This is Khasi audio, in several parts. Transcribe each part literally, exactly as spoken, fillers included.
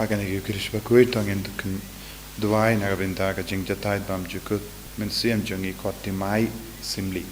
Ha kane ka Ïukharist bakhuid to ngin duwai na ka bynta ka jingjatai bymjukut mynsiem jong i kot Timai Syiemlieh.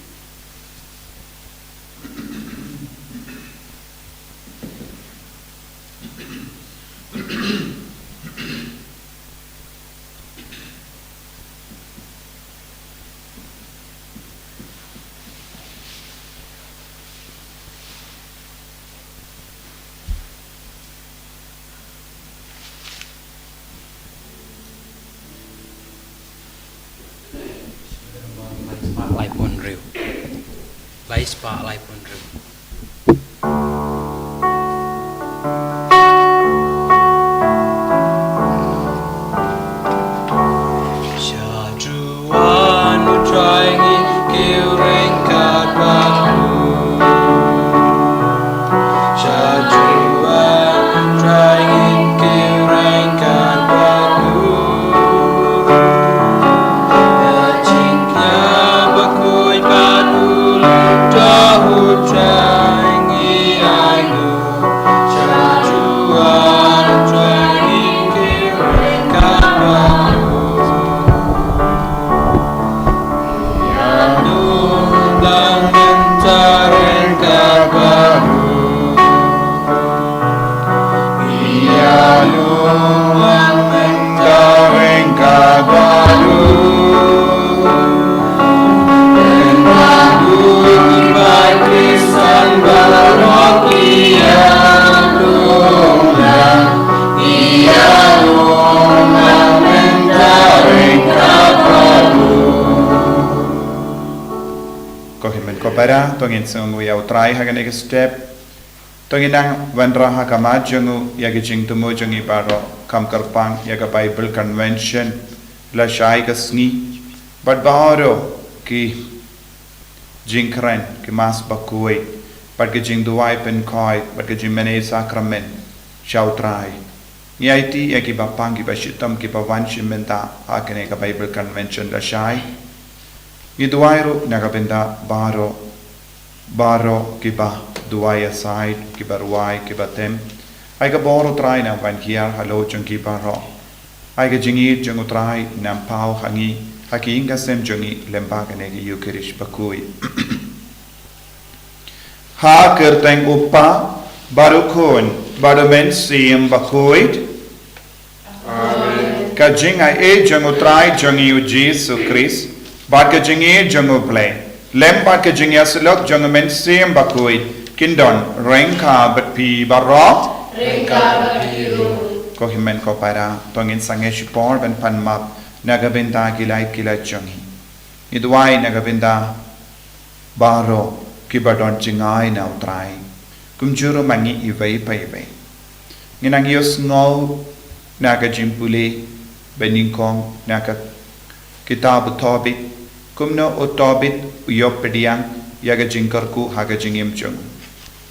Lai spah laiphew hynriew. Lai spah laiphew hynriew. Sha Trai U Trai ngi kiew ryngkat bad u. Sha Trai U Trai ngi kiew ryngkat bad u. Ka jingkñia bakhuid bad u, to U Trai ngi ai nguh. Sha Trai U Trai ngi kiew ryngkat bad u. Ïa u nang mynta ryngkat bad u. Ïa u nang mynta ryngkat bad u. Ryngkat bad u, ki bai Khristan baroh ki ïa u nang. Ïa u nang mynta ryngkat bad u. Ko hynmen ko para, to ngin sngewnguh ïa U Trai ha kane ka step. To ngin nang wanrah ha khmat jong u ïa ka jingthmu jong ngi baroh, kham kyrpang ïa ka Bible Convention lashai ka sngi, bad baroh ki jingkren, ki Mass bakhuid, bad ki jingduwai pynkhuid, bad ki jingmane sakramen sha U Trai. Ngi aiti ïa kiba pang, kiba shitom, kiba wan shim bynta ha kane ka Bible Convention lashai. Ngi duwai ruh na ka bynta baroh, baroh kiba duwai ïasaid, kiba rwai, kiba tem. Ai ka bor U Trai nang wan hiar halor jong ki baroh. Ai ka jingïeit jong U Trai nang paw ha ngi, ha ki ïing ka sem jong ngi, lyngba kane ka Ïukharist bakhuid. Ha ka kyrteng U Kpa, bad U Khun, bad U Mynsiem Bakhuid. Amen. Ka jingaiei jong U Trai jong ngi U Jisu Khrist, bad ka jingïeit jong U Blei, lem bad ka jingïasyllok jong U Mynsiem Bakhuid, kin don ryngkat bad phi baroh. Ryngkat bad phi ruh. Ko hynmen ko para, to ngin sangeh shipor ban pan map na ka bynta ki lait ki lait jong ngi. Ngi duwai na ka bynta baroh kiba don jngai na U Trai, kumjuh ruh ma ngi iwei pa iwei. Ngi nang ïohsngew na ka jingpule banyngkong na ka kitab u Tobit, kumno u Tobit u ïoh pdiang ïa ka jingkyrkhu ha ka jingim jong u,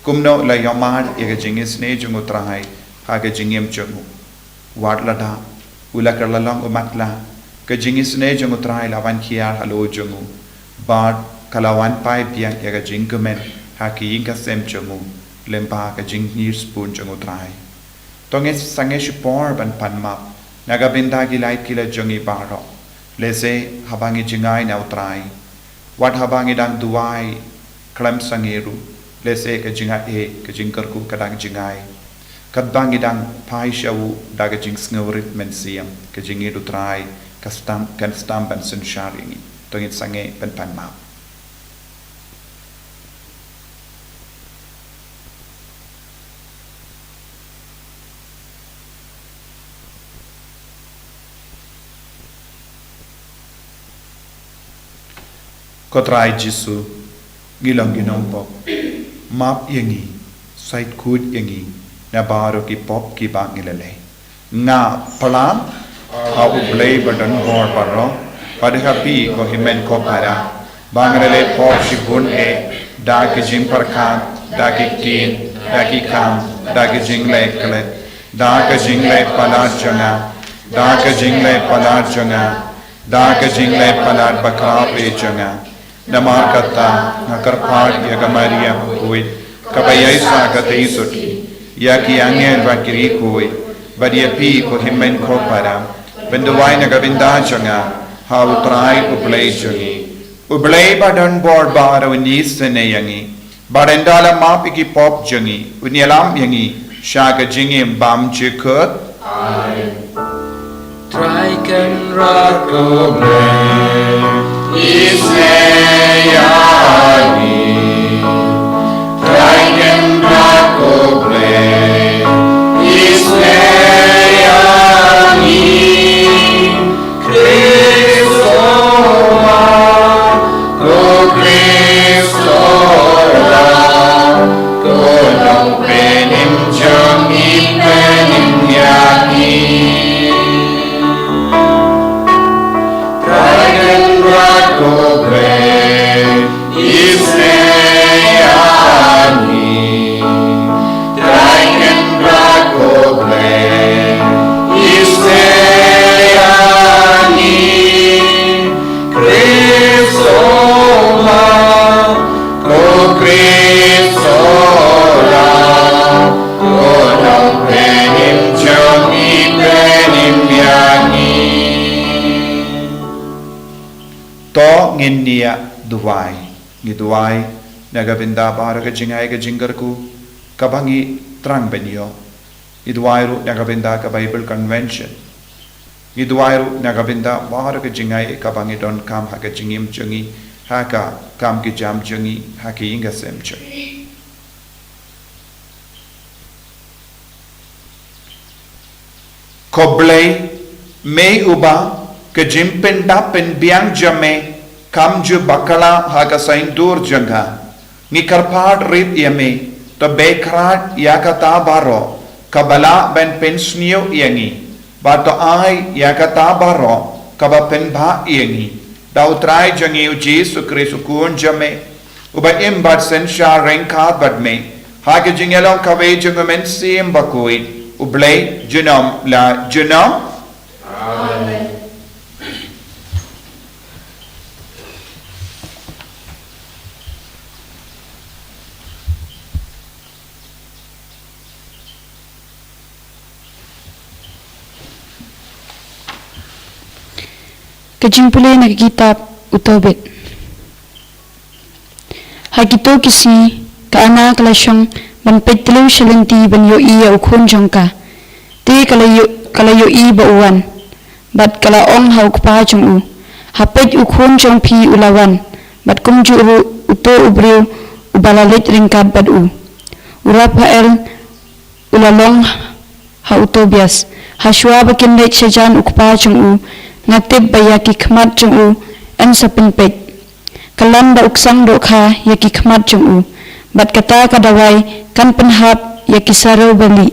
kumno u la ïohmad ïa ka jingisynei jong U Trai ha ka jingim jong u. Wat lada u la kylla long u matlah, ka jingisynei jong U Trai la wan hiar halor jong u, bad ka la wan paid biang ïa ka jingkmen ha ki ïing ka sem jong u, lyngba ka jingïasyllok jong U Trai. To ngin sangeh shipor ban pan map na ka bynta ki lait ki lait jong ngi baroh. Lehse haba ngi jngai na U Trai, wat haba ngi dang duwai khlem sangeh ruh, lehse ka jingaiei, ka jingkyrkhu ka dang jngai. Katba ngi dang phai sha u da ka jingsngewrit mynsiem, ka jingïeit u Trai ka sdang, kan sdang ban synshar ïa ngi. To ngin sangeh ban pan map. Ko Trai Jisu, ngi long ki nongpop. Map ïa ngi, sait khuid ïa ngi na baroh ki pop kiba ngi la leh. Nga pla ha U Blei ba don bor baroh, bad ha phi ko hynmen ko para, ba nga la leh pop shibun eh, da ki jingpyrkhat, da ki ktien, da ki kam, da ki jingleh klet, da ka jingleh palat jong nga, da ka jingleh palat jong nga, da ka jingleh palat bakhraw eh jong nga. Namar kata nga kyrpad ïa ka Maria bakhuid, kaba ïaishah katei suki, ïa ki angel bad ki riewkhuid, bad ïa phi ko hynmen ko para, ban duwai na ka bynta jong nga ha U Trai U Blei jong ngi. U Blei ba don bor baroh un isynei ïa ngi, bad ynda la map ïa ki pop jong ngi, un ïalam ïa ngi sha ka jingim bymjukut. Amen. Trai Kynrad ko Blei, isynei ïa ngi. Trai Kynrad ko Blei, isynei ïa ngi. Khrist, o ma, ko Khrist, o la, ko Nongpynim jong ngi, pynim ïa ngi. Trai Kynrad ko Blei, isynei ïa ngi. Trai Kynrad ko Blei, isynei ïa ngi. Khrist, o ma, ko Khrist, o la, ko Nongpynim jong ngi, pynim ïa ngi. To ngin ïa duwai. Ngi duwai na ka bynta baroh ka jingai ka jingkyrkhu kaba ngi thrang ban ïoh. Ngi duwai ruh na ka bynta ka Bible Convention. Ngi duwai ruh na ka bynta baroh ka jingai kaba ngi donkam ha ka jingim jong ngi, ha ka kam ka jam jong ngi, ha ka ïing ka sem jong ngi. Ko Blei, me uba ka jingpyndap pynbiang jong me kam ju bakla ha ka saiñdur jong nga, ngi kyrpad rit ïa me, to beh krat ïa kata baroh kaba lah ban pynsniew ïa ngi, bad to ai ïa kata baroh kaba pynbha ïa ngi, da U Trai jong ngi U Jisu Khrist U Khun jong me, uba im bad synshar ryngkat bad me ha ka jingïalong kawei jong U Mynsiem Bakhuid, U Blei junom la junom. Amen. Ka jingpule na ka kitab U Tobit. Ha kito ki sngi, ka Anna ka la shong ban peit tliw sha lynti ban ïohi ïa u khun jong ka. Te ka la ïoh-, ka la ïohi ba u wan, bad ka la ong ha u kpa jong u, ha peit, u khun jong phi u la wan, bad kumjuh ruh uto u briew uba la leit ryngkat bad u. U Raphael u la long ha u Tobias. Hashwa ba kin leit shajan u kpa jong u, nga tip ba ïa ki khmat jong u yn sa pynpeit. Ka lam da u ksang dohkha ïa ki khmat jong u, bad kata ka dawai kan pynhap ïa ki sarew balieh.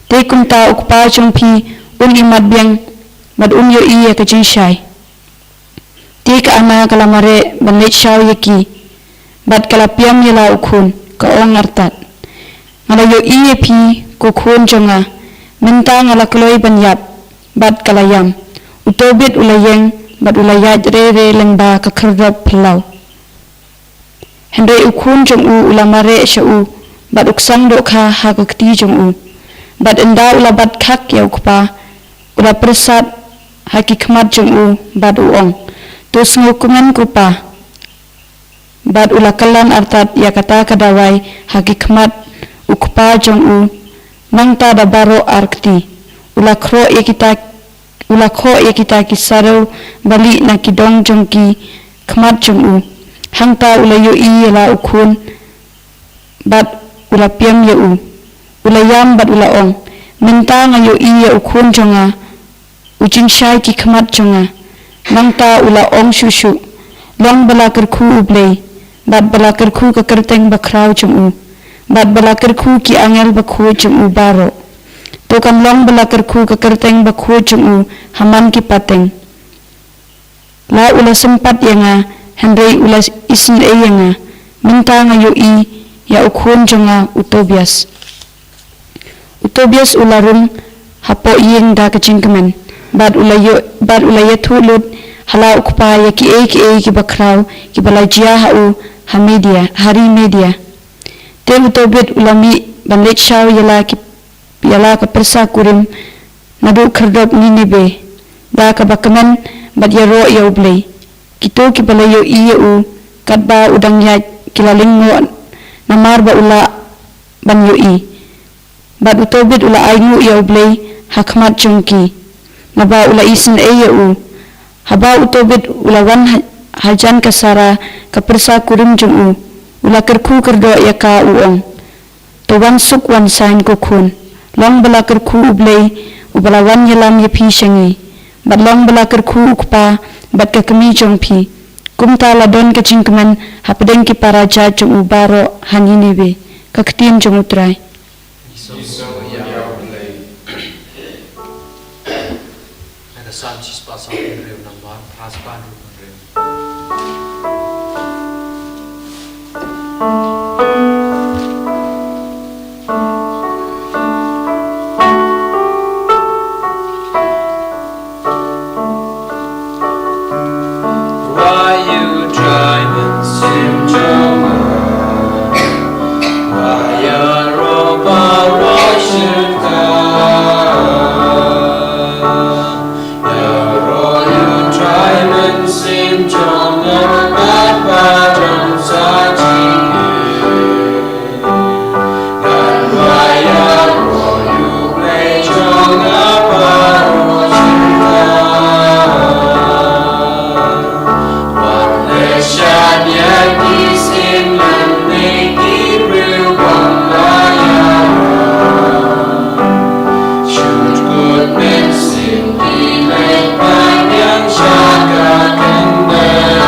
Te kumta u kpa jong phi un ïohi mat biang, bad un ïohi ïa ka jingshai. Te ka Anna ka la mareh ban leit shaw ïa ki, bad ka la pynïap ïa la u khun, ka ong artat, nga la ïohi ïa phi ko khun jong nga, mynta nga la kloi ban ïap. Bad ka la ïam. U Tobit u la ïeng, bad u la ïaid re re lyngba ka khyrdop phyllaw. Hynrei u khun jong u u la mareh sha u, bad u ksang dohkha ha ka kti jong u. Bad ynda u la bat khak ïa u kpa, u la pyrsad ha ki khmat jong u, bad u ong, to sngewkmen ko pa. bad u la kyllon artat ïa kata ka dawai ha ki khmat u kpa jong u, nangta da baroh ar kti. U la khroh ïa kita, u la khoh ïa kita ki sarew balieh na ki dong jong ki khmat jong u. Hangta u la ïohi ïa la u khun, bad u la piem ïa u. U la ïam bad u la ong, mynta nga ïohi ïa u khun jong nga, u jingshai ki khmat jong nga. Nangta u la ong shuh shuh, long ba la kyrkhu U Blei, bad ba la kyrkhu ka kyrteng bakhraw jong u, bad ba la kyrkhu ki angel bakhuid jong u baroh. To kan long ba la kyrkhu ka kyrteng bakhuid jong u ha man ki pateng. La u la sympat ïa nga, hynrei u la isynei ïa nga. Mynta nga ïohi ïa u khun jong nga u Tobias. U Tobias u la rung hapoh ïing da ka jingkmen, bad u la ïoh, bad u la ïathuh lut ha la u kpa ïa kiei kiei kiba khraw kiba la jia ha u ha Media, ha ri Media. Te u Tobias u la mih ban leit shaw ïa la ki, ïa la ka pyrsa kurim naduh khyrdop Ninibe, da kaba kmen bad ïaroh ïa U Blei. Kito kiba la ïohi ïa u katba u dang ïaid ki la lyngngoh namar ba u lah ban ïohi. Bad u Tobias u la ainguh ïa U Blei ha khmat jong ki, naba u la isynei ïa u. Haba u Tobias u la wan ha, hajan ka Sara ka pyrsa kurim jong u, u la kyrkhu kyrdoh ïa ka u ong, to wan suk wan saiñ ko khun. Long ba la kyrkhu U Blei uba la wan ïalam ïa phi sha ngi, bad long ba la kyrkhu u kpa bad ka kmie jong phi. Kumta la don ka jingkmen hapdeng ki para jait jong u baroh ha Ninibe. Ka ktien jong U Trai. Ïa ka Salm shispah saw phew hynriew, nambar phra spah hynriew. Wa ïa u trai mynsiem jong nga, wa ïaroh baroh shynta. Ïaroh ïa u trai mynsiem jong nga, bad badon sa jingim. Ngan wa ïaroh ïa u Blei jong nga baroh shynta. Wan leit shad ïa ki syiem lane ki briew ban la ïaroh. Shu kut mynsiem ki leit ban ïeng sha ka khyndew.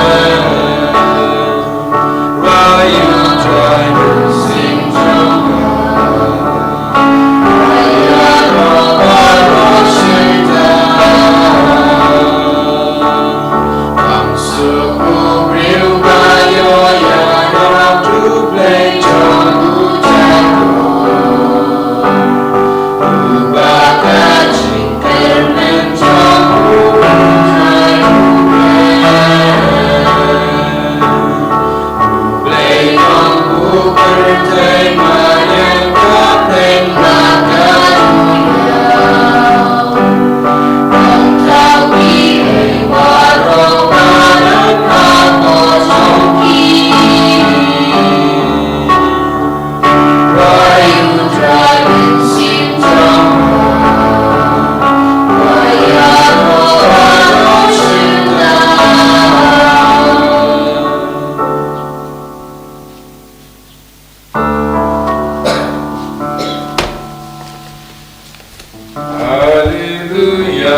Haleluya.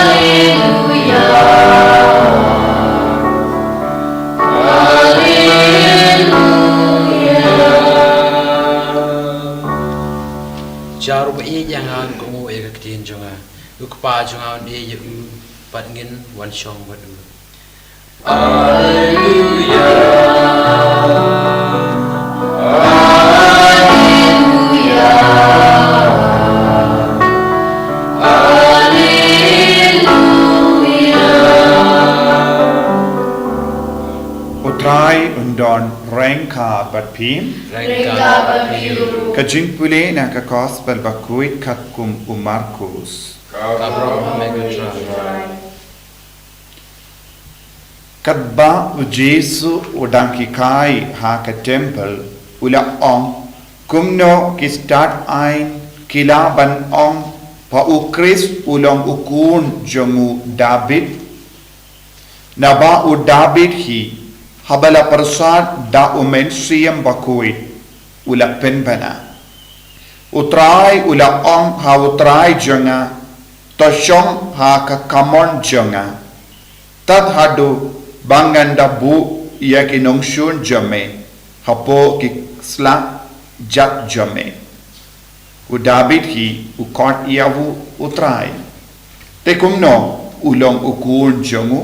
Haleluya. Haleluya. Ïa uba ïeit ïa nga un kohnguh ïa ka ktien jong nga. U Kpa jong nga un ïeit ïa u, bad ngin wan shong bad u. Alleluia. Alleluia. Alleluia. U Trai un don ryngkat bad phi. Ryngkat bad phi ruh. Ka jingpule na ka Gospel bakhuid katkum u Markus. Ka baroh me ko Trai. Katba u Jisu u dang hikai ha ka temple, u la ong, kumno ki stad ain ki lah ban ong ba u Khrist u long u khun jong u Dabid? Naba u Dabid hi, haba la pyrsad da u Mynsiem Bakhuid, u la pynbna. U Trai u la ong ha u Trai jong nga, to shong ha ka kamon jong nga, tad haduh ba ngan da buh ïa ki nongshun jong me hapoh ki sla jat jong me. U Dabid hi u khot ïa u u Trai, te kumno u long u khun jong u?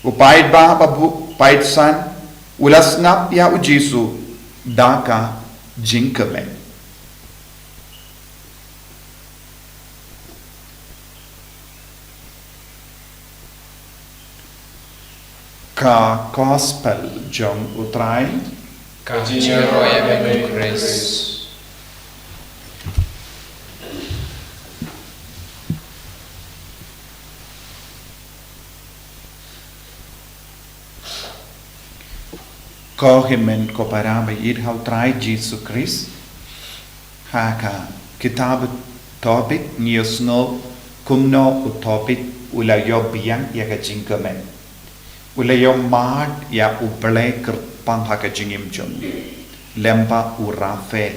U paidbah ba buh paidsan u la sngap ïa u Jisu da ka jingkmen. Ka Gospel jong u Trai. Ka jingïaroh ïa me, Khrist. Ko hynmen ko para ba ïeit ha u Trai Jisu Khrist, ha ka kitab Tobit ngi ïohsngew kumno u Tobit u la ïoh biang ïa ka jingkmen. U la ïoh mad ïa U Blei kyrpang ha ka jingim jong u, lem bad u Raphael,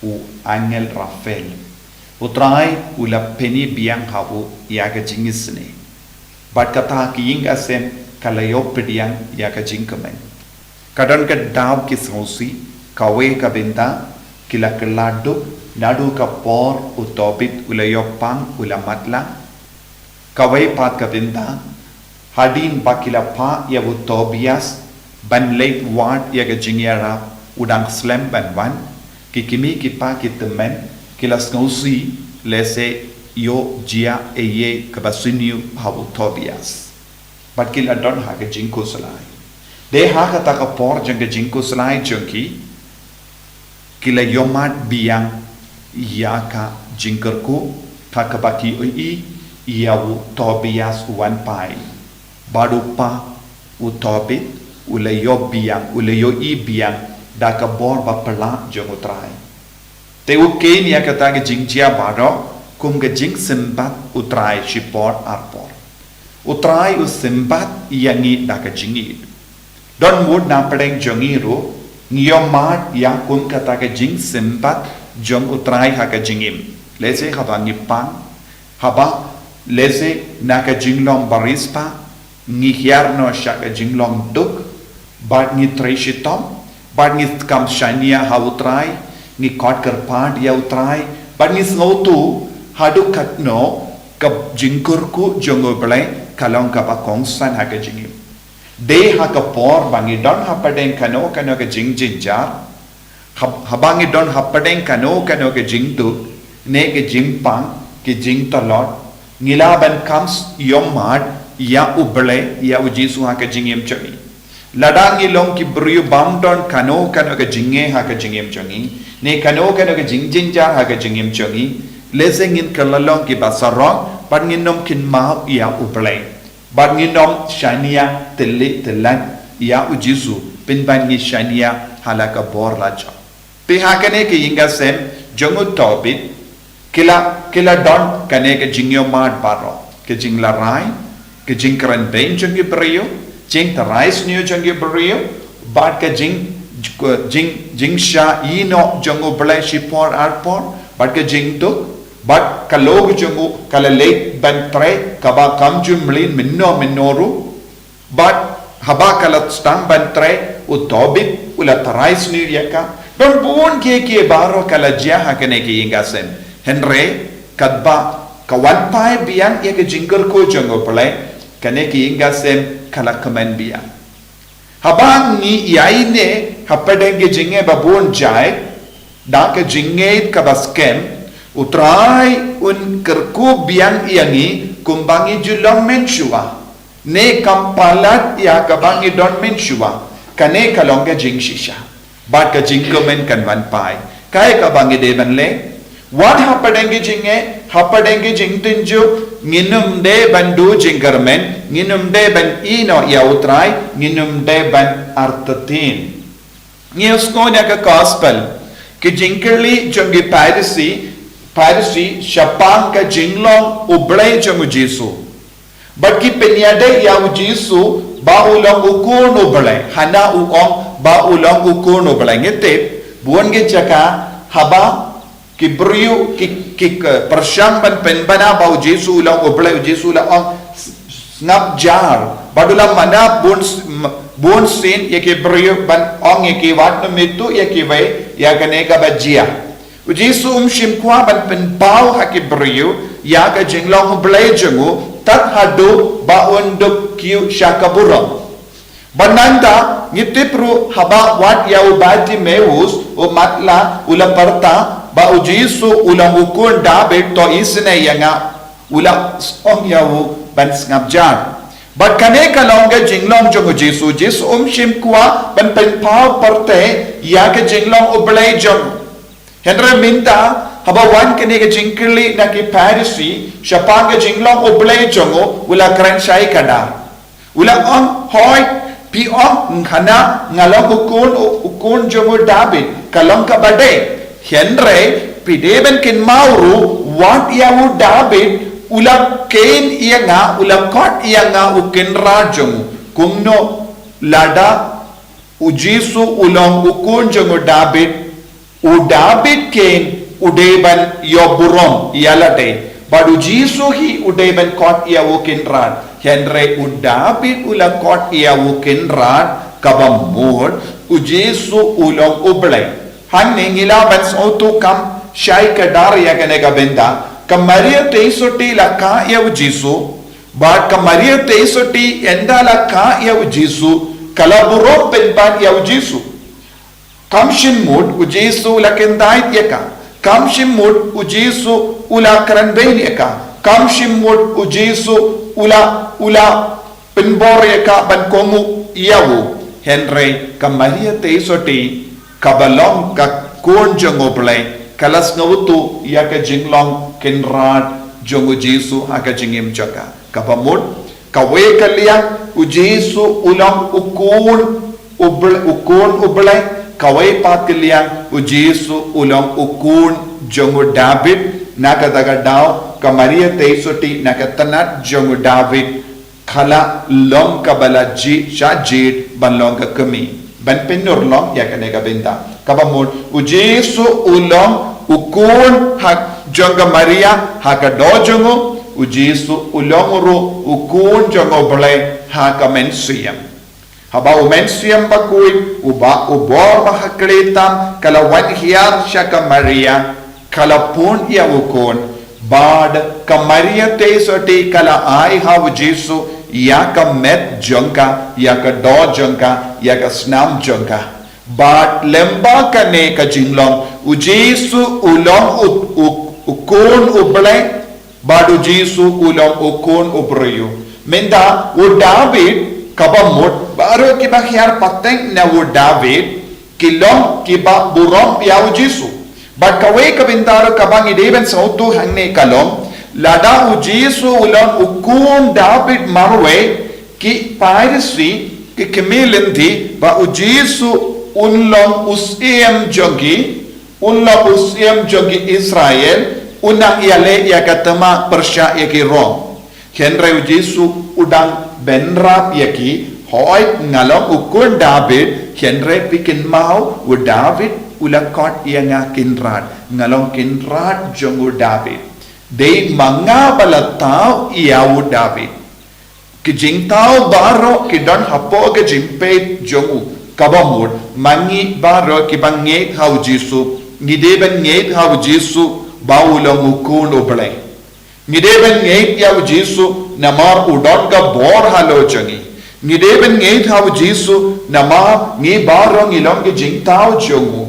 u angel Raphael. U Trai u la pyni biang ha u ïa ka jingisynei. Bad kata ka ïing ka sem ka la ïoh pdiang ïa ka jingkmen. Ka don ka daw ki sngewsih, kawei ka bynta ki la kylla duk naduh ka por u Tobit u la ïoh pang u la matlah. Kawei pat ka bynta, hadien ba ki la phah ïa u Tobias ban leit wad ïa ka jingïarap, u dang slem ban wan, ki kmie ki kpa ki tymmen ki la sngewsih lehse ïoh jia ei ei kaba sniew ha u Tobias. Bad ki la don ha ka jingkhuslai. Dei ha kata ka por jong ka jingkhuslai jong ki, ki la ïohmad biang ïa ka jingkyrkhu, ha kaba ki ïohi ïa u Tobias u wan phai. Bad u pa u Tobit u la ïoh biang, u la ïohi biang da ka bor ba phylla jong u Trai. Te u kheiñ ïa kata ka jingjia baroh kum ka jingsympat u Trai shipor arpor. U Trai u sympat ïa ngi da ka jingïeit. Don mut na pdeng jong ngi ruh, ngi ïohmad ïa kum kata ka jingsympat jong u Trai ha ka jingim. Lehse haba ngi pang, haba lehse na ka jinglong bariewspah, ngi hiar noh sha ka jinglong duk, bad ngi trei shitom, bad ngi kam shaniah ha u Trai, ngi khot kyrpad ïa u Trai, bad ngi sngewthuh haduh katno ka jingkyrkhu jong u Blei ka long kaba kongsan ha ka jingim. Dei ha ka por ba ngi don hapdeng kano kano ka jingjynjar, hab-, haba ngi don hapdeng kano kano ka jingduk, ne ka jingpang, ka jingtlot, ngi lah ban kham ïohmad ïa u Blei, ïa u Jisu ha ka jingim jong ngi. Lada ngi long ki briew bym don kano kano ka jingeh ha ka jingim jong ngi, ne kano kano ka jingjynjar ha ka jingim jong ngi, lehse ngin kylla long kiba sarong, bad ngin ym kynmaw ïa u Blei. Bad ngin ym shaniah tylli tyllan ïa u Jisu, pynban ngi shaniah ha la ka bor la jong. Te ha kane ka ïing ka sem jong u Tobit, ki la, ki la don kane ka jingïohmad baroh, ka jinglarai, ka jingkren beiñ jong ki briew, jingtharai sniew jong ki briew, bad ka jing, jing, jingshah ïehnoh jong u Blei shipor arpor, bad ka jingduk, bad ka lok jong u ka la leit ban trei kaba kam ju mlien mynno mynno ruh. Bad haba ka la sdang ban trei, u Tobit u la tharai sniew ïa ka. Don bun kiei kiei baroh ka la jia ha kane ka ïing ka sem. Hynrei katba ka wan phai biang ïa ka jingkyrkhu jong u Blei, kane ka ïing ka sem ka la kmen biang. Haba ngi ïaineh hapdeng ki jingeh ba bun jait, da ka jingngeit kaba skhem, u Trai un kyrkhu biang ïa ngi kumba ngi ju long mynshuwa, ne kam palat ïa kaba ngi don mynshuwa. Kane ka long ka jingshisha bad ka jingkmen kan wan phai. Kaei kaba ngi dei ban leh? Wat hapdeng ki jingeh, hapdeng ki jingtynjuh, Ngin ym dei ban duh jingkyrmen, ngin ym dei ban ïehnoh ïa U Trai, ngin ym dei ban artatien. Ngi ïohsngew na ka gospel, ki jingkylli jong ki Pharisi, Pharisi, shaphang ka jinglong U Blei jong U Jisu. Bad ki pynïadei ïa U Jisu, ba u long u khun U Blei, hana u ong, ba u long u khun U Blei. Ngi tip, bun ki jaka, haba, ki briew, ki, ki, ki pyrshang ban pynbna ba U Jisu u long U Blei, U Jisu u la ong, "Sngap jar." Bad u la manda bun s-, m-, bun sien ïa ki briew ban ong ïa ki, "Wat nym ïathuh ïa kiwei ïa kane kaba jia." U Jisu um shym kwah ban pynpaw ha ki briew ïa ka jinglong U Blei jong u, tad haduh ba un dup kiew sha ka burom. Bad nangta, ngi tip ruh haba wad ïa u Bartimeus, u matlah, u la pyrta, ba U Jisu u long u khun David, to isynei ïa nga, u la ong ïa u ban sngap jar. Bad kane ka long ka jinglong jong U Jisu, Jisu um shym kwah ban pynpaw pyrthei ïa ka jinglong U Blei jong u. Hynrei mynta, haba wan kane ka jingkylli na ki Pharisi, shaphang ka jinglong U Blei jong u, u la kren shai kdar. U la ong, "Hooid, phi ong, hana, nga long u khun, u, u khun jong u David, ka long kaba dei. Hynrei, phi dei ban kynmaw ruh, wat ïa u David, u la kheiñ ïa nga, u la khot ïa nga u Kynrad jong u. Kumno, lada U Jisu u long u khun jong u David, u David kheiñ u dei ban ïoh burom ïa lade. Bad U Jisu hi u dei ban khot ïa u Kynrad. Hynrei u David u la khot ïa u Kynrad, kaba mut U Jisu u long U Blei." Hangne ngi lah ban sngewthuh kam shai kdar ïa kane ka bynta. Ka Maria Theisotti la kha ïa U Jisu. Bad ka Maria Theisotti ynda la kha ïa U Jisu, ka la burom pynban ïa U Jisu. Kam shym mut U Jisu u la kyntait ïa ka. Kam shym mut U Jisu u la kren beiñ ïa ka. Kam shym mut U Jisu u la, u la pynbor ïa ka ban kohnguh ïa u. Hynrei ka Maria Theisotti, kaba long ka khun jong U Blei, ka la sngewthuh ïa ka jinglong Kynrad jong U Jisu ha ka jingim jong ka. Kaba mut, kawei ka liang U Jisu u long u khun U Blei, u khun U Blei, kawei pat ka liang U Jisu u long u khun jong u David, na kata ka daw ka Maria Theisotti na ka tnat jong u David, ka la long kaba la jied, shah jied ban long ka kmie. Ban pynurlong ïa kane ka bynta. Kaba mut, U Jisu u long u khun ha jong ka Maria ha ka doh jong u, U Jisu u long ruh u khun jong U Blei ha ka mynsiem. Haba U Mynsiem Bakhuid, uba u bor ba ha khlieh tam, ka la wan hiar sha ka Maria, ka la pun ïa u khun, bad ka Maria Theisotti ka la ai ha U Jisu ïa ka met jong ka, ïa ka doh jong ka, ïa ka snam jong ka. Bad lyngba kane ka jinglong, U Jisu u long u, u, u khun U Blei, bad U Jisu u long u khun u briew. Mynta u David, kaba mut, baroh kiba hiar pateng na u David, ki long kiba burom ïa U Jisu. Bad kawei ka bynta ruh kaba ngi dei ban sngewthuh hangne ka long, lada U Jisu u long u khun David marwei, ki Pharisi, ki kmie lynti, ba U Jisu un long u Syiem jong ki, un long u Syiem jong ki Israel, un nang ïaleh ïa ka thma pyrshah ïa ki Rom. Hynrei U Jisu u dang bynrap ïa ki, hooid nga long u khun David, hynrei phi kynmaw, u David u la khot ïa nga Kynrad, nga long Kynrad jong u David. Dei ma nga ba la thaw ïa u David. Ki jingthaw baroh ki don hapoh ka jingpeit jong u, kaba mut, ma ngi baroh kiba ngeit ha U Jisu, ngi dei ban ngeit ha U Jisu ba u long u khun U Blei. Ngi dei ban ngeit ïa U Jisu namar u don ka bor halor jong ngi. Ngi dei ban ngeit ha U Jisu namar ngi baroh ngi long ki jingthaw jong u.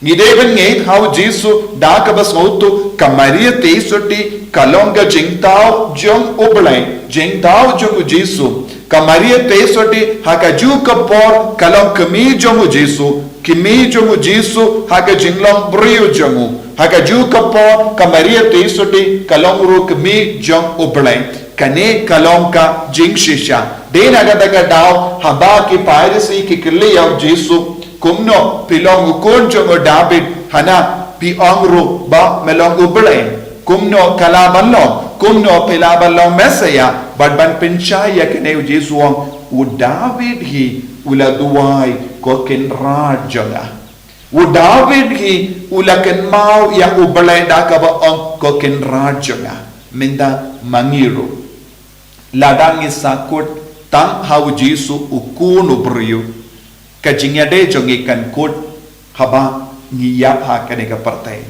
Ngi dei ban ngeit ha U Jisu da kaba sngewthuh ka Maria Theisotti ka long ka jingthaw jong U Blei, jingthaw jong U Jisu. Ka Maria Theisotti ha kajuh ka por ka long kmie jong U Jisu. Kmie jong u Jisu ha ka jinglong briew jong u. Ha kajuh ka por ka Maria Theisotti ka long ruh kmie jong U Blei. Kane ka long ka jingshisha. Dei na kata ka daw haba ki Pharisi ki kylli ïa u Jisu, kumno phi long u khun jong u David, hana phi ong ruh ba me long U Blei? Kumno ka lah ban long? Kumno phi lah ban long Messiah? Bad ban pynshai ïa kane u Jisu u ong, u David hi u la duwai ko Kynrad jong nga. U David hi u la kynmaw ïa U Blei da kaba ong ko Kynrad jong nga. Mynta ma ngi ruh, lada ngi sahkut tang ha u Jisu u Khun u briew, ka jingïadei jong ngi kan kut haba ngi ïap ha kane ka pyrthei.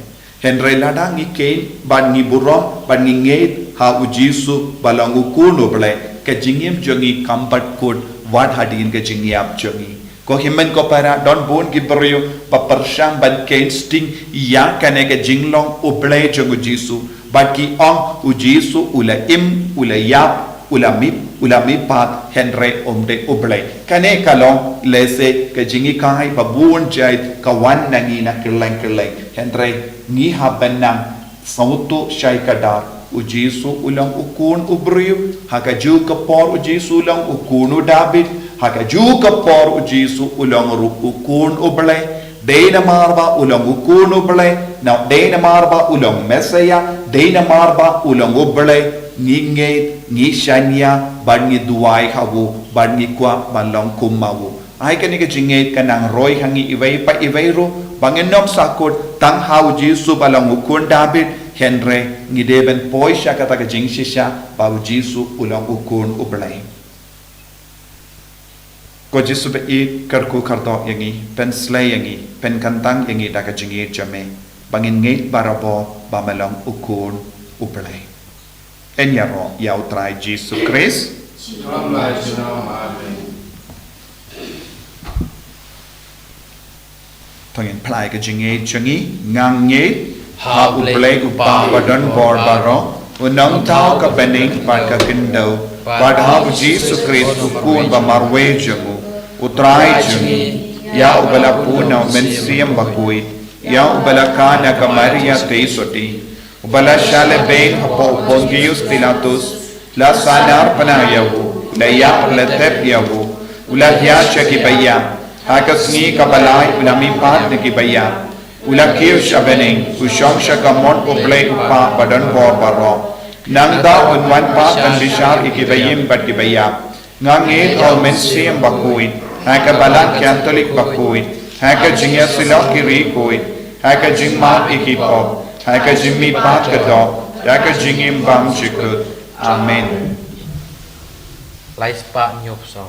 Hynrei lada ngi kheiñ bad ngi burom bad ngi ngeit ha u Jisu ba long u Khun u Blei, ka jingim jong ngi kam pat kut wat hadien ka jingïap jong ngi. Ko hynmen ko para, don bun ki briew ba pyrshang ban kheiñ sting ïa kane ka jinglong U Blei jong u Jisu. Bad ki ong u Jisu u la im, u la ïap, u la mih, u la mihpat, hynrei um dei U Blei. Kane ka long lehse ka jinghikai ba bun jait ka wan na ngi na kylleng kylleng. Hynrei ngi hap ban nang sngewthuh shai kdar, u Jisu u long u Khun u briew. Ha kajuh ka por u Jisu u long u Khun u David. Ha kajuh ka por u Jisu u long ruh u Khun u Blei. Dei namar ba u long u Khun u Blei, na dei namar ba u long Messiah, dei namar ba u long U Blei, ngi ngeit, ngi shaniah bad ngi duwai ha u bad ngi kwah ban long kum ma u. Ai kane ka jingngeit ka nang roi ha ngi iwei pa iwei ruh, ba ngin ym sahkut tang ha u Jisu ba long u Khun David, hynrei ngi dei ban poi sha kata ka jingshisha ba u Jisu u long u Khun u Blei. Ko Jisu ba ïeit, kyrkhu kyrdoh ïa ngi, pynslei ïa ngi, pynkyntang ïa ngi da ka jingïeit jong me, ba ngin ngeit barabor ba me long u Khun u Blei. Yn ïaroh ïa u Trai Jisu Khrist. Amen. To ngin pynlait ka jingngeit jong ngi. Nga ngeit ha U Blei u Kpa ba don bor baroh, u nongthaw ka bneng bad ka khyndew, bad ha u Jisu Khrist u Khun ba marwei jong u, u Trai jong ngi, ïa uba la pun na u Mynsiem Bakhuid, ïa uba la khang na ka Maria Theisotti, uba la shah lehbeiñ hapoh u Pontius Pilatus, la sahnarphna ïa u, la ïap la thep ïa u, u la hiar sha ki ba ïap, ha ka sngi kaba lai u la mihpat na ki ba ïap, u la kiew sha bneng, u shong sha kamon U Blei u Kpa ba don bor baroh. Nangta un wan pat ban bishar ïa ki ba im bad ki ba ïap. Nga ngeit ha u Mynsiem Bakhuid, ha ka Balang Katholik bakhuid, ha ka jingïasyllok ki riewkhuid, ha ka jingmap ïa ki pop, ha ka jingmihpat ka doh, ha ka jingim bymjukut. Amen. Lai spah hynñiew phew saw.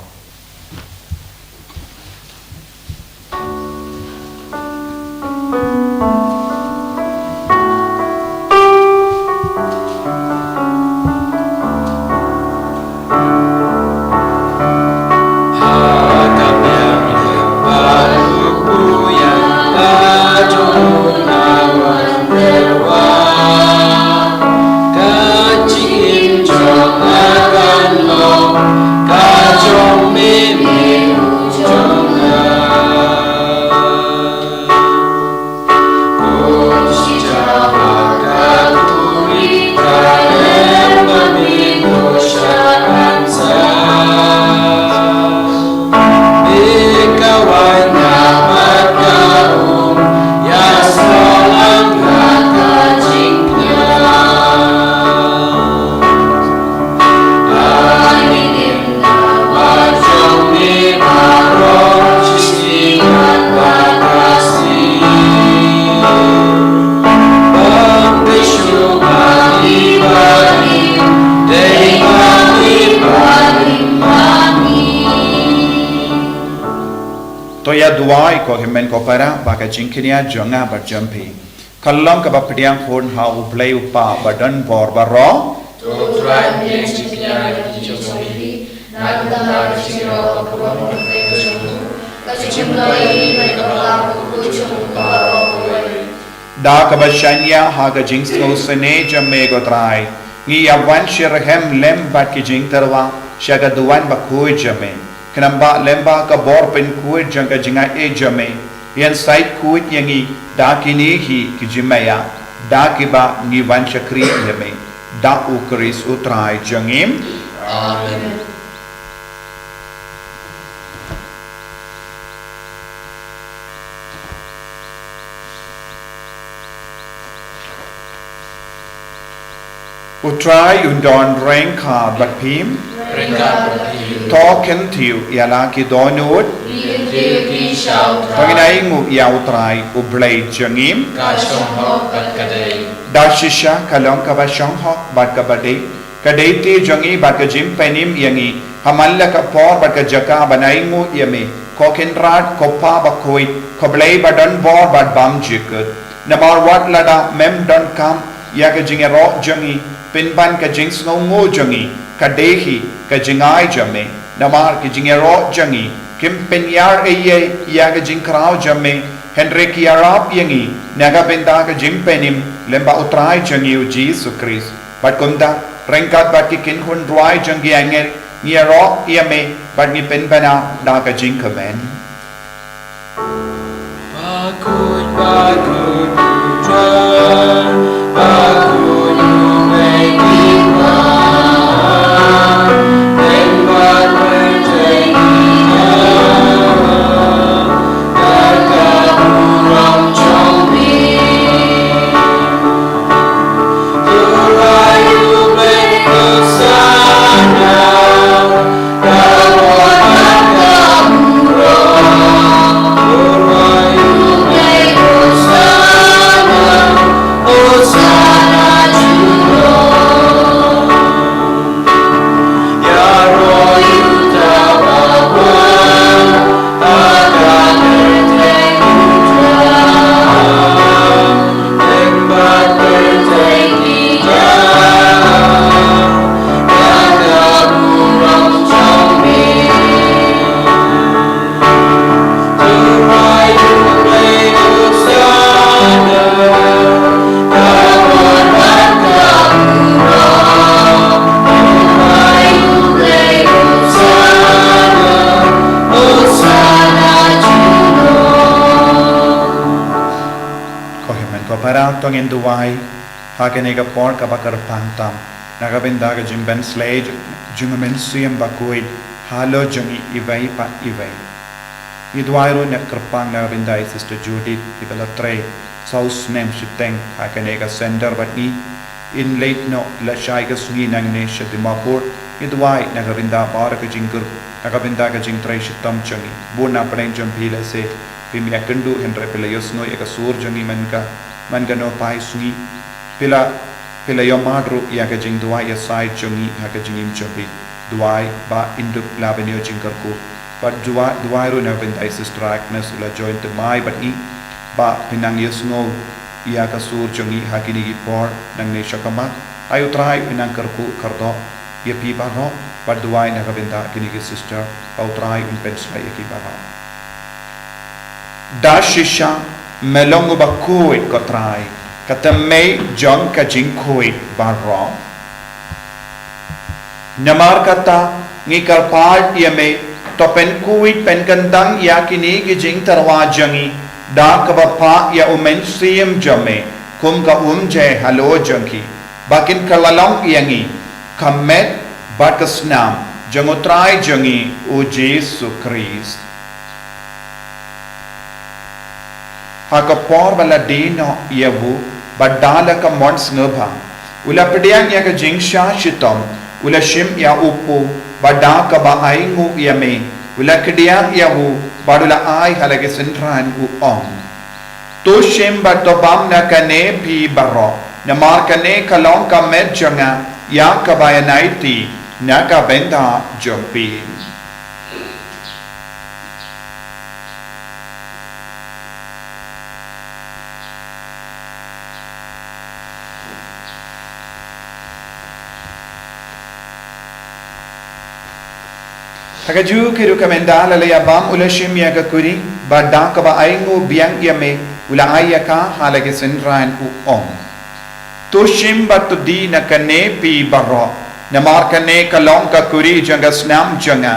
To ïa duwai ko hynmen ko para, ba ka jingkñia jong nga bad jong phi kan long kaba pdiang hun ha U Blei u Kpa ba don bor baroh. To Trai, pdiang jingkñia ha ki jingkñia jong phi, na ka bynta ka jingïarap ka burom ka jong u, ka jingkñia ïa ngi na ka bynta ka burom jong u Kpa baroh kawei. Da kaba shaniah ha ka jingsngewsynei jong me ko Trai, ngi ïa wan shitrhem lem bad ki jingtyrwa sha ka duwan bakhuid jong me. Khnang ba lem bad ka bor pynkhuid jong ka jingaiei jong me, Ïeng sait khuid ïa ngi da kine hi ki jingmaïa, da kiba ngi wan shakri ïa me, da U Khrist U Trai jong ngi. Amen. U Trai un don ryngkat bad phi. Ryngkat bad phi. To kyntiew ïa la ki dohnud. Ki kyntiew ki sha U Trai. To ngin ainguh ïa U Trai U Blei jong ngi. Ka shong hok bad ka dei. Da shisha ka long kaba shong hok bad kaba dei, ka dei te jong ngi bad ka jingpynim ïa ngi ha man la ka por bad ka jaka ban ainguh ïa me, ko Kynrad, ko Pa bakhuid, ko Blei ba don bor bad bymjukut. Namar wat lada mem donkam ïa ka jingïaroh jong ngi, pynban ka jingsngewnguh jong ngi ka dei hi ka jingai jong me. Namar ki jingïaroh jong ngi kim pynïar ei ei ïa ka jingkhraw jong me, hynrei ki ïarap ïa ngi na ka bynta ka jingpynim lyngba U Trai jong ngi U Jisu Khrist. Bad kumta, ryngkat bad ki kynhun rwai jong ki angel, ngi ïaroh ïa me bad ngi pynbna da ka jingkmen. Ko hynmen ko para, to ngin duwai ha kane ka por kaba kyrpang tam na ka bynta ka jingpynshlei jong U Mynsiem Bakhuid halor jong ngi iwei pa iwei. Ngi duwai ruh ne kyrpang na ka bynta i Sister Judith iba la trei saw snem shiteng ha kane ka center bad ngi. In leit noh lashai ka sngi nangne sha Dimapur. Ngi duwai na ka bynta baroh ka jingkyrkhu, na ka bynta ka jingtrei shitom jong ngi. Bun na pdeng jong phi lehse phim ïakynduh, hynrei phi la ïohsngew ïa ka sur jong ngi man ka, man kano paisngi. Phi la, phi la ïohmad ruh ïa ka jingduwai ïasaid jong ngi ha ka jingim jong phi. Duwai ba in dup la ban ïoh jingkyrkhu. Bad duwai, duwai ruh na ka bynta i Sister Agnes, u la join thymmai bad ngi, ba phin nang ïohsngew ïa ka sur jong ngi ha kine ki por nangne shakhmat. Ai U Trai un nang kyrkhu kyrdoh ïa phi baroh, bad duwai na ka bynta kine ki sister, ba U Trai un pynshlei ïa ki baroh. Da shisha me long uba khuid, ko Trai, ka thymmei jong ka jingkhuid baroh. Namar kata, ngi kyrpad ïa me, to pynkhuid pynkyntang ïa kine ki jingtyrwa jong ngi da kaba phah ïa U Mynsiem jong me kum ka umjai halor jong ki, ba kin kylla long ïa ngi ka met bad ka snam jong U Trai jong ngi U Jisu Khrist. Ha ka por ba la die noh ïa u, bad da la ka mon sngewbha, u la pdiang ïa ka jingshah shitom, u la shim ïa u pu, bad da kaba ainguh ïa me, u la kdiang ïa u, bad u la ai ha la ki synran, u ong: To shim bad to bam na kane phi baroh, namar kane ka long ka met jong nga ïa kaba ïanaiti na ka bynta jong phi. Ha kajuh ka rukom, ynda la ïa bam, u la shim ïa ka kuri, bad da kaba ainguh biang ïa me, u la ai ïa ka ha la ki synran, u ong: To shim bad to die na kane phi baroh, namar kane ka long ka kuri jong ka snam jong nga,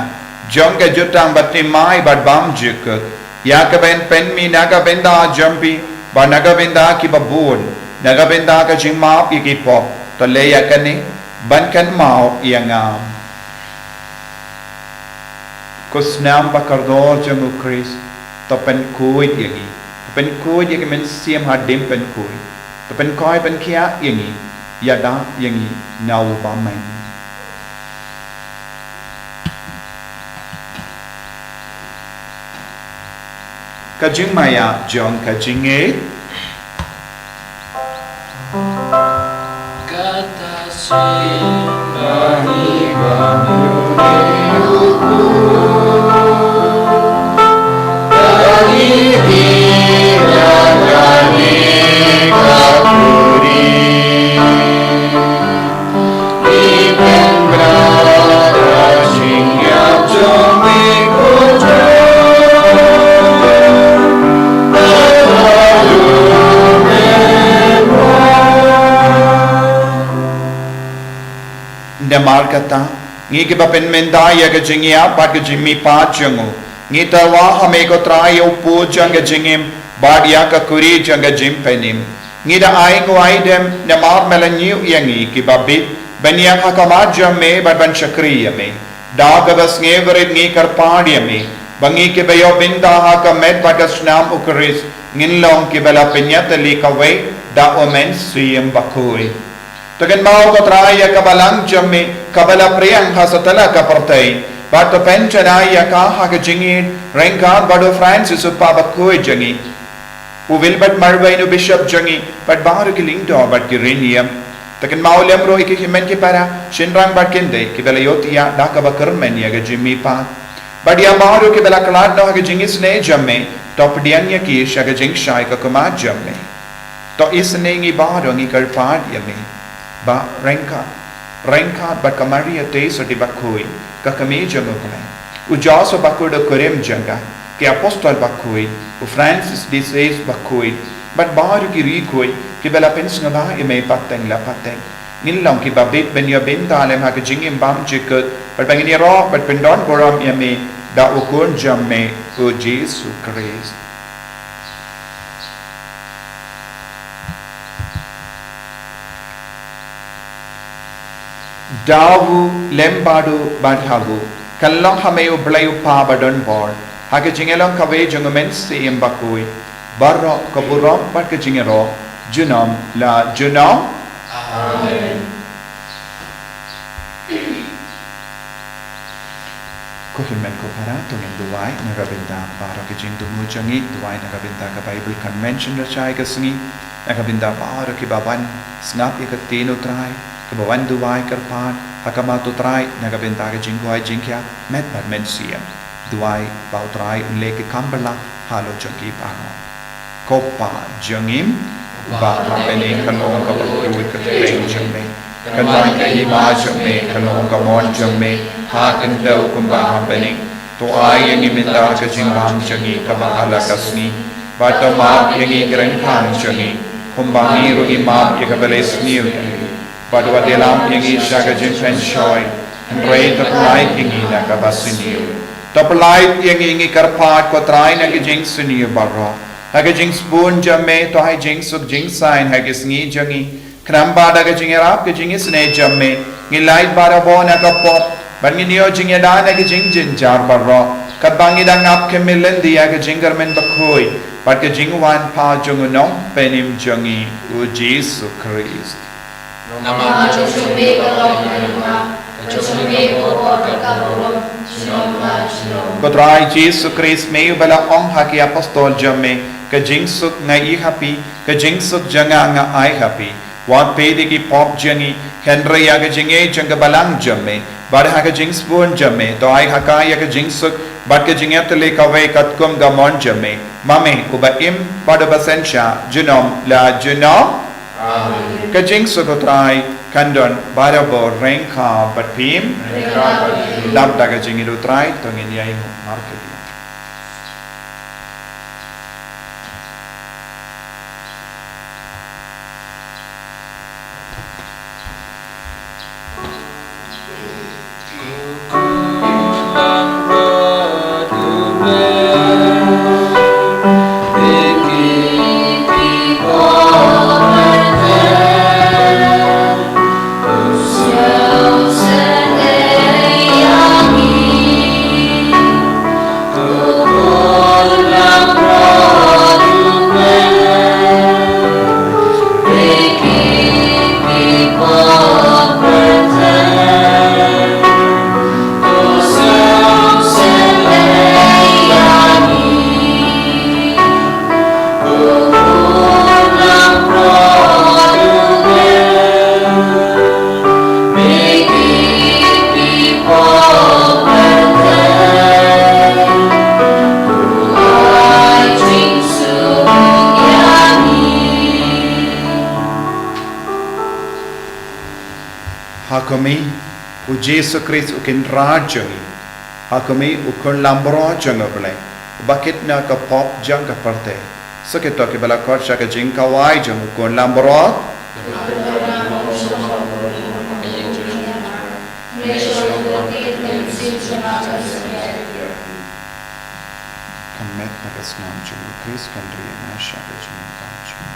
jong ka jutang bathymmai bad bymjukut, Ïa ka ban pynmih na ka bynta jong phi, bad na ka bynta kiba bun, na ka bynta ka jingmap ïa ki pop, to leh ïa kane, ban kynmaw ïa nga. Ko snam ba kordor jong u Khrist, to pynkhuid ïa ngi. To pynkhuid ïa ki mynsiem hadien pynkhuid. To pynkhuid pynkhiah ïa ngi. Ïada ïa ngi na u bymman. Ka jingmaïa jong ka jingngeit. Kata sien bani bani uku. Bani dia bani kapuri. Namar kata, ngi kiba pynmynta ïa ka jingïap bad ka jingmihpat jong u, ngi tyrwa ha me ko Trai ïa u pud jong ka jingim bad ïa ka kuri jong ka jingpynim. Ngi da ai nguaidem namar me la ñiew ïa ngi kiba bit ban ïeng ha khmat jong me bad ban shakri ïa me. Da kaba sngewrit ngi kyrpad ïa me ba ngi kiba ïoh bynta ha ka met bad ka snam u Khrist ngin long kiba la pynïatylli kawei da u Mynsiem Bakhuid. To kynmaw ko Trai ïa ka balang jong me kaba la pdiang ha satlak ka pyrthei, bad to pynjanai ïa ka ha ka jingïeit ryngkat bad u Francis u Pape bakhuid jong ngi, u Wilbert Marwein u Bishop jong ngi, bad baroh ki lyngdoh bad ki riewniam. To kynmaw lem ruh ïa ki hynmen ki para, shynrang bad kynthei kiba la ïohthiah da kaba kyrmen ïa ka jingmihpat. Bad ïa baroh kiba la khlad noh ha ka jingisynei jong me, to pdiang ïa ki sha ka jingshai ka khmat jong me. To isynei ngi baroh ngi kyrpad ïa me ba ryngkat, ryngkat bad ka Maria Theisotti bakhuid, ka kmie jong u Blei, u Joseph bakhuid u kurim jong ka, ki apostol bakhuid, u Francis de Sales bakhuid, bad baroh ki riewkhuid kiba la pynsngewbha ïa me pateng la pateng, ngin long kiba bit ban ïoh bynta lem ha ka jingim bymjukut, bad ba ngin ïaroh bad pyndonburom ïa me da u Khun jong me u Jisu Khrist. Da u lem bad u bad ha u, kan long ha me u Blei u Kpa badonbor, ha ka jingïalong kawei jong u Mynsiem Bakhuid, baroh ka burom bad ka jingïaroh, junom la junom. Amen. Ko hynmen ko para, to ngin duwai na ka bynta baroh ki jingthmu jong ngi, duwai na ka bynta ka Bible Convention Rashai ka sngi, na ka bynta baroh kiba wan sngap ïa ka ktien u Trai, kiba wan duwai kyrpad ha khmat u Trai, na ka bynta ka jingkoit jingkhiah met bad mynsiem. Duwai ba u Trai un leh ki kam ba la halor jong ki baroh. Ko Pa jong ngi ba ha bneng, kan long kaba kyrkhu ïa ka kyrteng jong me. Kan wan ka hima jong me, kan long ka mon jong me ha khyndew kumba ha bneng. To ai ïa ngi mynta ka jingbam jong ngi kaba ha la ka sngi. Bad to map ïa ngi ki ryngkang jong ngi, kumba ngi ruh ngi map ïa kiba leh sniew ïa ngi. Bad wat ïalam ïa ngi sha ka jingpynshoi, hynrei to pyllait ïa ngi na kaba sniew. To pyllait ïa ngi, ngi kyrpad ko Trai, na ki jingsniew baroh. Ha ka jingsbun jong me to ai jingsuk jingsaiñ ha ki sngi jong ngi. Khnang ba da ka jingïarap ka jingisynei jong me, ngin lait barabor na ka pop, bad ngin ïoh jingïada na ki jingjynjar baroh, katba ngi dang ap khmih lynti ïa ka jingkyrmen bakhuid bad ka jingwan pat jong u Nongpynim jong ngi u Jisu Khrist. Namar ka jong me ka long ka jong me ka burom, junom la junom. Ko Trai Jisu Khrist, me uba la ong ha ki apostol jong me, ka jingsuk nga ai ha phi, ka jingsuk jong nga nga ai ha phi. Wat peit ïa ki pop jong ngi, hynrei ïa ka jingïeit jong ka balang jong me, bad ha ka jingsbun jong me to ai ha ka ïa ka jingsuk bad ka jingïatylli kawei katkum ka mon jong me, ma me uba im bad uba synshar junom la junom. Amen. Ka jingsuk u Trai kan don barabor ryngkat bad phi. Ryngkat bad phi. Lap da ka jingïeit u Trai to ngin ïai markylliang. Kumne, u Jisu Khrist u Kynrad jong ngi. Ha kumne, u Khun Langbrot jong U Blei, uba kit na ka pop jong ka pyrthei. Sa kito kiba la khot sha ka jingkawei jong u Khun Langbrot. Ka met na ka snam jong u Khrist kan ri ïa nga sha ka jingdonkam jong u.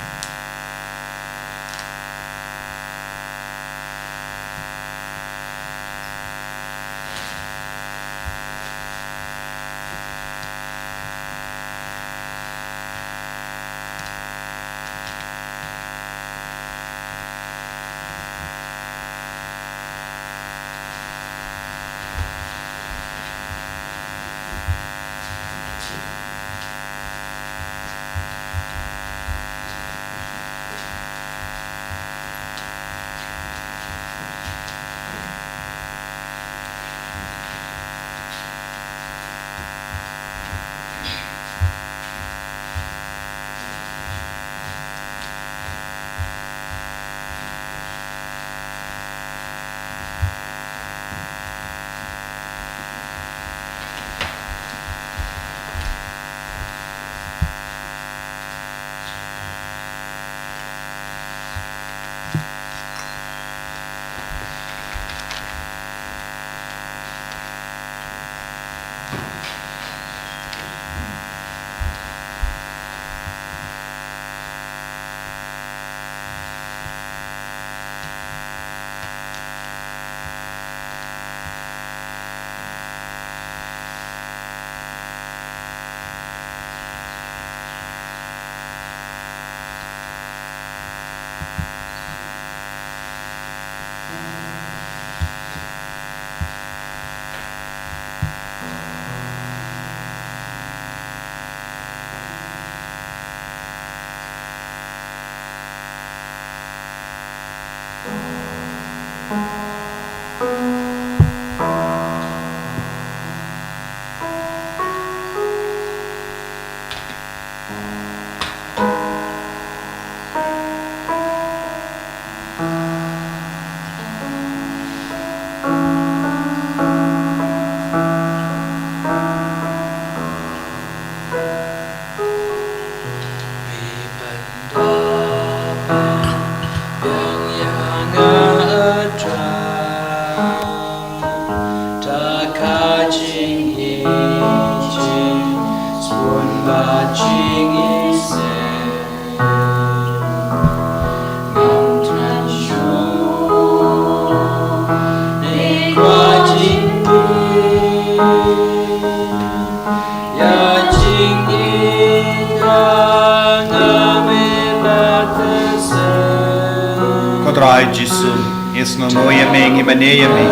Ko Trai Jisu, ngi sngewnguh ïa me, ngi mane ïa me,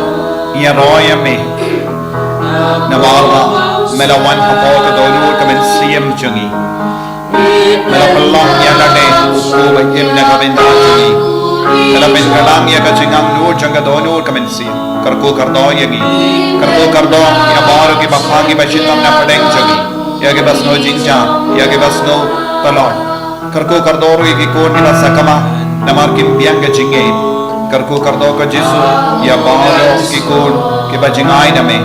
ngi ïaroh ïa me. Namar ba me la wan hapoh ka dohnud ka mynsiem jong ngi. Me la pynlong ïa kane u kpu ba im na ka bynta jong ngi. Me la pynkylla ïa ka jingangnud jong ka dohnud ka mynsiem. Kyrkhu kyrdoh ïa ngi. Kyrkhu kyrdoh ïa baroh kiba phah, kiba shitom na pdeng jong ngi. Ïa kiba sngew jynjar, ïa kiba sngew pynlong. Kyrkhu kyrdoh ruh ïa ki khun kiba sakma namar kim biang ka jingngeit. Kyrkhu kyrdoh ko Jisu ïa baroh ki khun kiba jingai na me.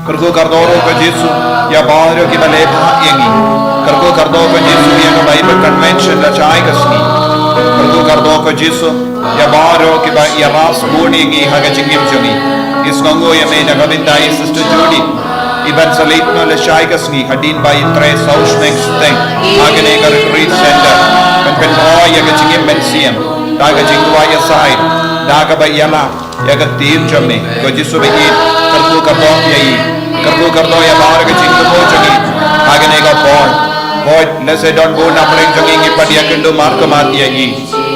Kyrkhu kyrdoh ruh ko Jisu ïa baroh kiba leh bha ïa ngi. Kyrkhu kyrdoh ko Jisu ïa ka Bible Convention lashai ka sngi. Kyrkhu kyrdoh ko Jisu ïa baroh kiba ïarap sbun ïa ngi ha ka jingim jong ngi. Ngi sngewnguh ïa me na ka bynta i Sister Judy, iban sa leit noh lashai ka sngi hadien ba i trei saw snem shiteng ha kane ka Retreat Center. Ban pynroi ïa ka jingim mynsiem da ka jingduwai ïasaid, da kaba ïalap ïa ka ktien jong me. Ko Jisu ba ïeit, kyrkhu kyrdoh ïa i. Kyrkhu kyrdoh ïa baroh ka jingthmu jong i ha kane ka por. Ko lehse don bun na pdeng jong i kiba ïakynduh markhmat ïa i.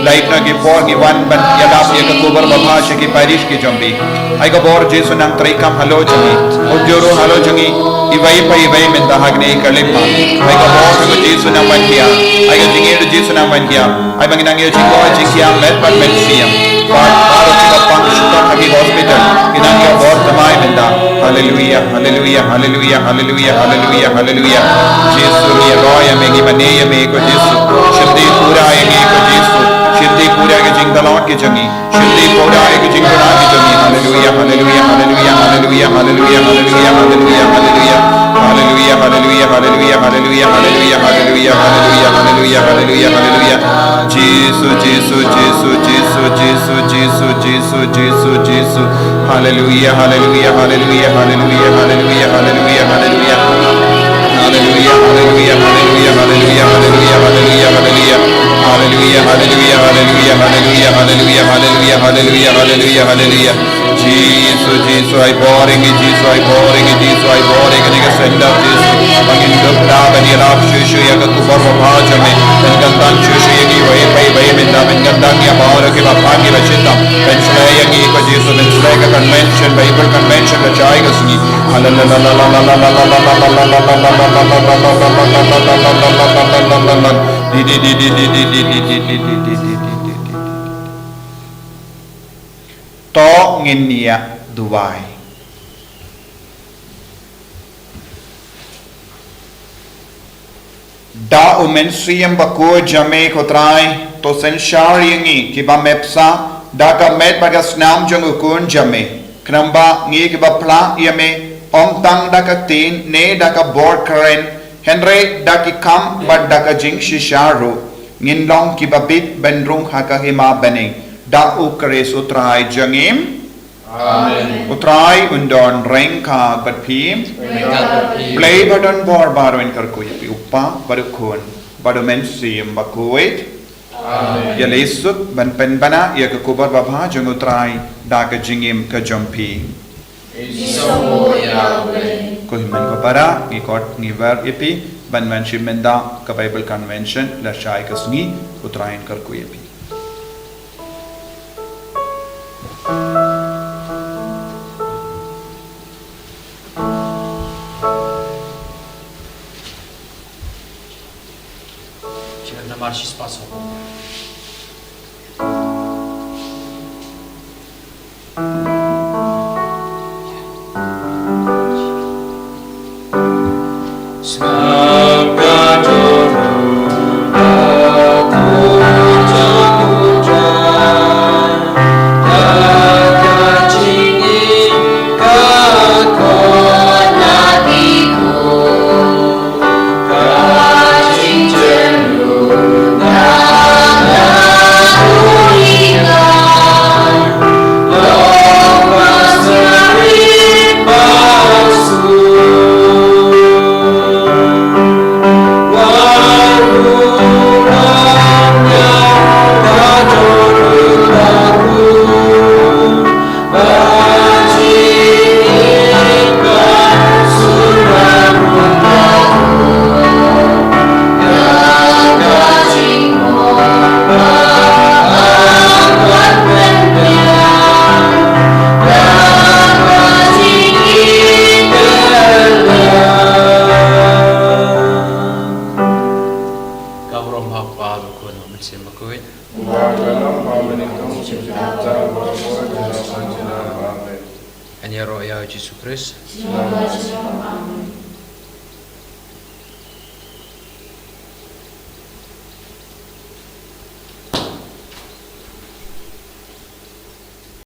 Lait noh ki por ngi wan ban ïalap ïa ka khubor babha sha ki parish ki jong phi. Ai ka bor Jisu nang treikam halor jong i. Ym jur ruh halor jong i iwei pa iwei mynta ha kane ka khyllipmat. Ai ka bor jong u Jisu nang ban pdiang. Ai ka jingïeit u Jisu nang ban pdiang. Ai ba ngi nang ïoh jingkoit jingkhiah met bad mynsiem. Bad baroh kiba pang shitom ha ki hospital, ngi nang ïoh bor thymmai mynta. Haleluia, haleluia, haleluia, haleluia, haleluia, haleluia. Jisu, ngi ïaroh ïa me, ngi mane ïa me ko Jisu. Shim dih pura ïa ngi ko Jisu. Shim Shim pura ïa ka jingtlot ka jong ngi. Shim pura ïa ka jingtlot ka jong ngi. Haleluia, haleluia, haleluia, haleluia, haleluia, haleluia, haleluia, haleluia. Haleluia, haleluia, haleluia, haleluia, haleluia, haleluia, haleluia, haleluia, haleluia, haleluia. Jisu, Jisu, Jisu, Jisu, Jisu, Jisu, Jisu, Jisu, Jisu. Haleluia, haleluia, haleluia, haleluia, haleluia, haleluia, haleluia. Haleluia, haleluia, haleluia, haleluia, haleluia, haleluia. Haleluia, haleluia, haleluia, haleluia, haleluia, haleluia, haleluia, haleluia, haleluia. Jisu, Jisu, ai bor ïa ngi, Jisu, ai bor ïa ngi, Jisu, ai bor ïa kane ka sender, Jisu. Ba ngin dup da ban ïarap shuh shuh ïa ka khubor babha jong me. Pynkyntang shuh shuh ïa ngi, wei, wei, wei, mynta pynkyntang ïa baroh kiba pan, kiba shitom. Pynshlei ïa ngi ko Jisu, pynshlei ka convention, Bible convention, ka jai ka sngi. To ngin ïa duwai. Da u Mynsiem Bakhuid jong me ko Trai, to synshar ïa ngi kiba me bsa da ka met bad ka snam jong u Khun jong me. Khnang ba ngi kiba phla ïa me, ym tang da ka ktien ne da ka bor kren, hynrei da ki kam bad da ka jingshisha ruh, ngin long kiba bit ban rung ha ka hima bneng. Da u Khrist u Trai jong ngi. Amen. U Trai un don ryngkat bad phi. Ryngkat bad phi. Blei ba don bor baroh un kyrkhu ïa phi, u Kpa bad u Khun bad u Mynsiem Bakhuid. Amen. Ïa leit suk ban pynbna ïa ka khubor babha jong u Trai da ka jingim ka jong phi. Ngi sngewbha ïa u Blei. Ko hynmen ko para, ngi khot ngi wer ïa phi ban wan shim bynta ka Bible Convention la shai ka sngi. U Trai un kyrkhu ïa phi. Ka burom ha u Kpa, ha u Khun, ha u Mynsiem Bakhuid. Ngan ïaroh ïa u Jisu Khrist.